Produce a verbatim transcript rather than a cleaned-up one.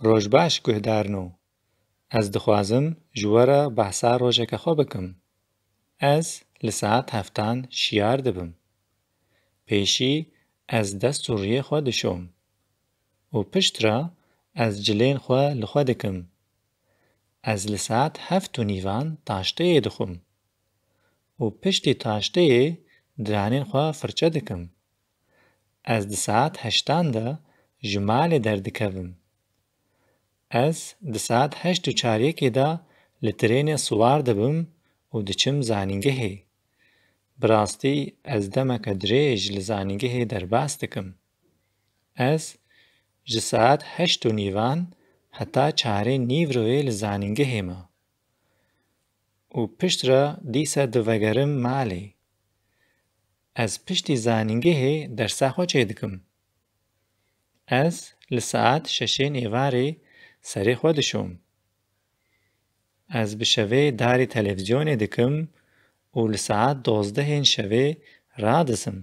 Roj baş guhdarno. Ez dixwazim ji we re behsa rojeke xwe bikim. Ez li saet heftan şiyar dibim. Pêşî ez dest û riyê xwe dişom. Û piştre ez cilên xwe li xwe dikim. Ez li saet heft û nîvan taşteyê dixwim. Û piştî taşteyê diranên xwe firçe dikim. Ez di saet heştan de ji malê derdikevim. Ez di saet heşt û çaryekê de li trênê siwar dibim û diçim zanîngehê. Bi rastî ez demeke dirêj li zanîngehê derbas dikim. Ez ji saet heşt û nîvan heta çarê nîvroyê li zanîngehê me. Û piştre dîsa divegerim malê. Ez piştî zanîngehê dersa xwe çêdikim. Ez li saet şeşên êvarê serê xwe dişom. Ez bi şevê darê televîzyonê dikim û li saet dozdehên şevê radizim.